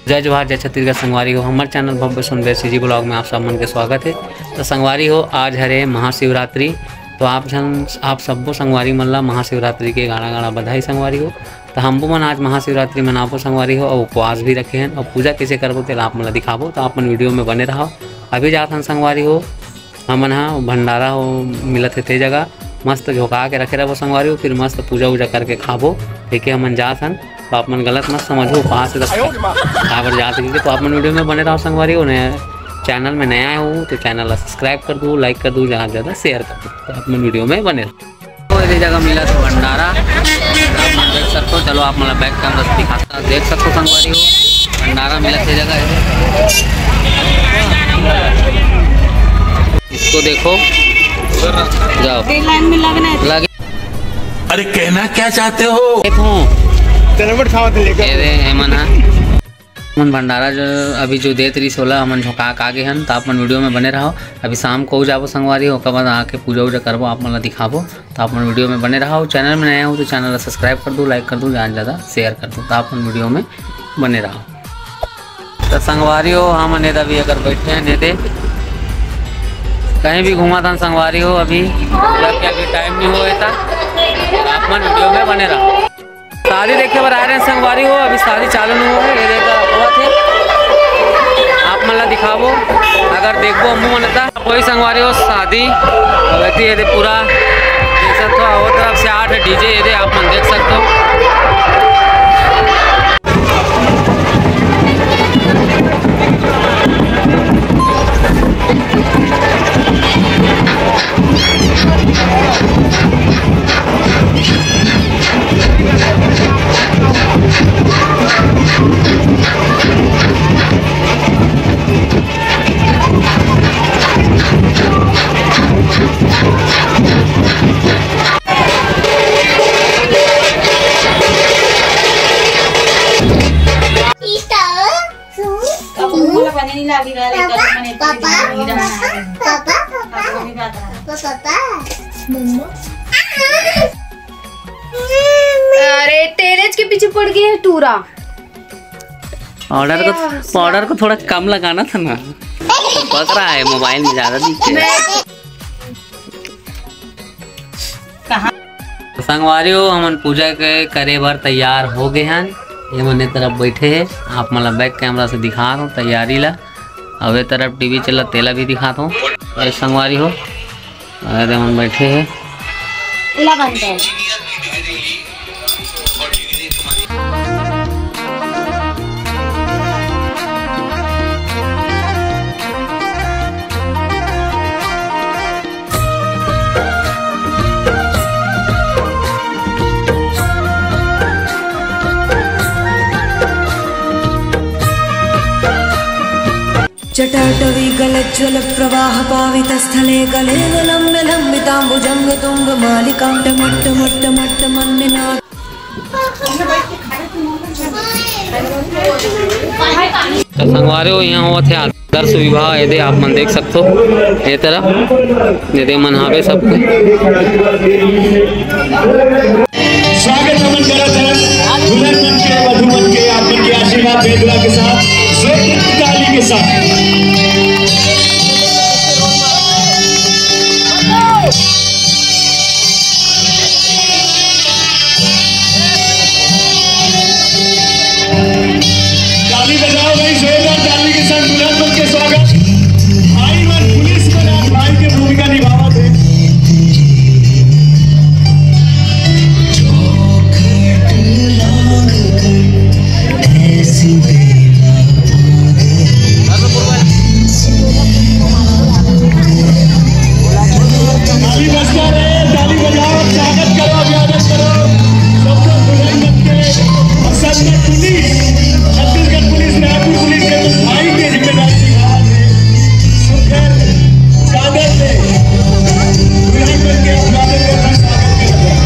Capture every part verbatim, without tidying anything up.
जय जोहार, जय छत्तीसगढ़ संगवारी हो। हमर चैनल भव्य सोनबेर सीजी ब्लॉग में आप सब मन के स्वागत है। तो संगवारी हो, आज हरे महाशिवरात्रि, तो आप झन, आप सब्बो संगवारी मन ला महाशिवरात्रि के गाड़ा गाड़ा बधाई संगवारी हो। तो हमबो मन आज महाशिवरात्रि मनाबो संगवारी हो, और उपवास भी रखे हन, और पूजा कैसे करबो तेला आप मन ला दिखाबो, तो आप मन वीडियो में बने रहो। अभी जात हन संगवारी हो, हमन हा भंडारा हो मिलत हे ते जगह मस्त झोंका के रखे रहबो संगवारी हो, फिर मस्त पूजा उजा करके खाबो। ठीक है, हमन जात हन, तो आप मन गलत मत समझो, उपवास रख काबर जात हे, तो आप मन वीडियो में बने रहो संगवारी हो। नया चैनल में नया हो तो चैनल ला सब्सक्राइब कर दो, लाइक कर दो, ज़्यादा से ज़्यादा शेयर कर दो। तो आप मन वीडियो में बने रहो। तो ये जगह मिला था भंडारा, आप मन देख सकते हो। चलो आप मन ला बैक कैमरा से दिखाता, देख सकते हो संगवारी हो, भंडारा मिला था जगह है। इसको देखो, जाओ। लाइन में लगना है। लगे। अरे कहना क्या चाहते हो? देखो। चलो, बट खाओ तो लेकर। ये रे, एमन हा। हमन भंडारा जो अभी जो देत रहिस ओला हमन झोंका के आगे हन, तो आप मन वीडियो में बने रहो। अभी शाम को जाबो संगवारी हो, ओकर बाद आके पूजा उजा करबो, आप मन ला दिखाबो, तो आप मन वीडियो में बने रहो। चैनल में नया हो तो चैनल ला सब्सक्राइब कर दो, लाइक कर दो, ज़्यादा से ज़्यादा शेयर कर दो, तो आप मन वीडियो में बने रहो। तो संगवारी हो, हमन एदे अभी अगर बैठे हैं एदे, कहीं भी घूमत हन संगवारी हो, अभी अभी टाइम नहीं हुआ था, तो आप मन वीडियो में बने रहो। शादी देखे बर आए रहे संगवारी हो, अभी शादी चालू नहीं हुआ है, ये देखा हुआ थे, आप मन ला दिखाबो, अगर देखबो हमू मन ता कोई संगवारी हो शादी, अभी ये दे पूरा देख सकते हो, वो तरफ से आठ डीजे ये दे आप मन देख सकते हो। पापा, पापा, पापा, पापा, मम्मा। अरे, तेलेज के पीछे पड़ गई है टूरा। पाउडर को, पाउडर को थोड़ा कम लगाना था ना, पक रहा है, मोबाइल में ज़्यादा दिख रहा है। कहाँ? संगवारी हो, हमन पूजा के करे बर तैयार हो गए हन। ये मन ए तरफ बैठे हे, आप मन ला बैक कैमरा से दिखा दो तैयारी ला। अब ए तरफ टीवी चलत, तेला भी दिखा दो। अरे संगवारी हो, अरे हमन बैठे हे। इला बनते हैं। जटाटवी गलज्ज्वल प्रवाह पावित स्थले गले लंब लंबितांबुजंग तुंग मालिका टमट टमट टमट मन्निना। तो संगवारी हो, यहाँ होवत हे आदर्श विवाह, ये दे आप मन देख सकते हो, ये तरफ ये दे मन हावे सब कोई। स्वागत नमन करत हन दुल्हन मन के, वधू मन के, आप मन के आशीर्वाद भेंट के साथ, जोरदार ताली के साथ। ताली बजाओ भाई, जोरदार ताली के साथ दुल्हन मन के स्वागत। भाई मन, पुलिस मन आज भाई के भूमिका निभावत हे। ताली बजता रहे, ताली बजाओ, स्वागत करो, अभिवादन करो। सब लोग दुल्हन बन के। और सब में police, Chhattisgarh police, Raipur police के तो भाई के जिम्मेदारी निभा रहे हैं। सुंदर चादर में दुल्हन बन के अभिवादन करना, स्वागत करना।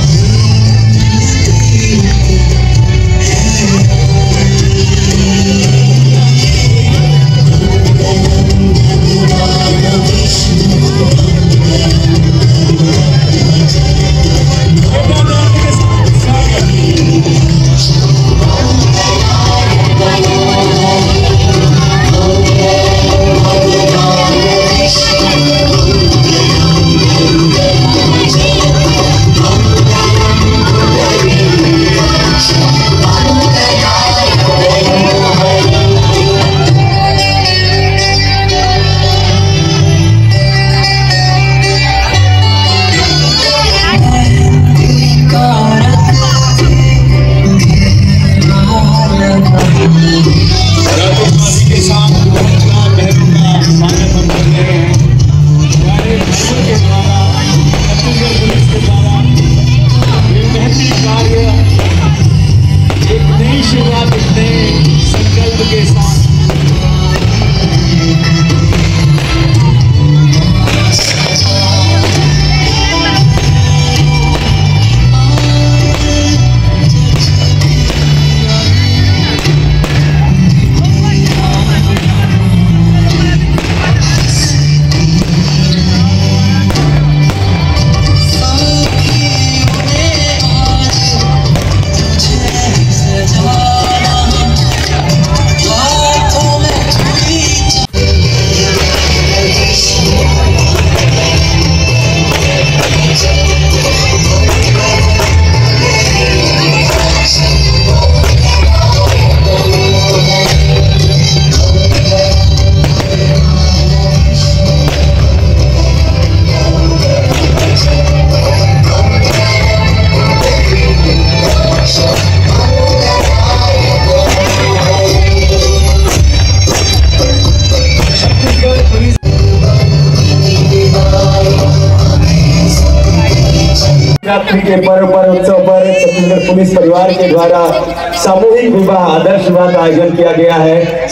शिवरात्रि के पर्व पर, उत्सव पर छत्तीसगढ़ पुलिस परिवार के द्वारा सामूहिक विवाह, आदर्श विवाह का आयोजन किया गया है।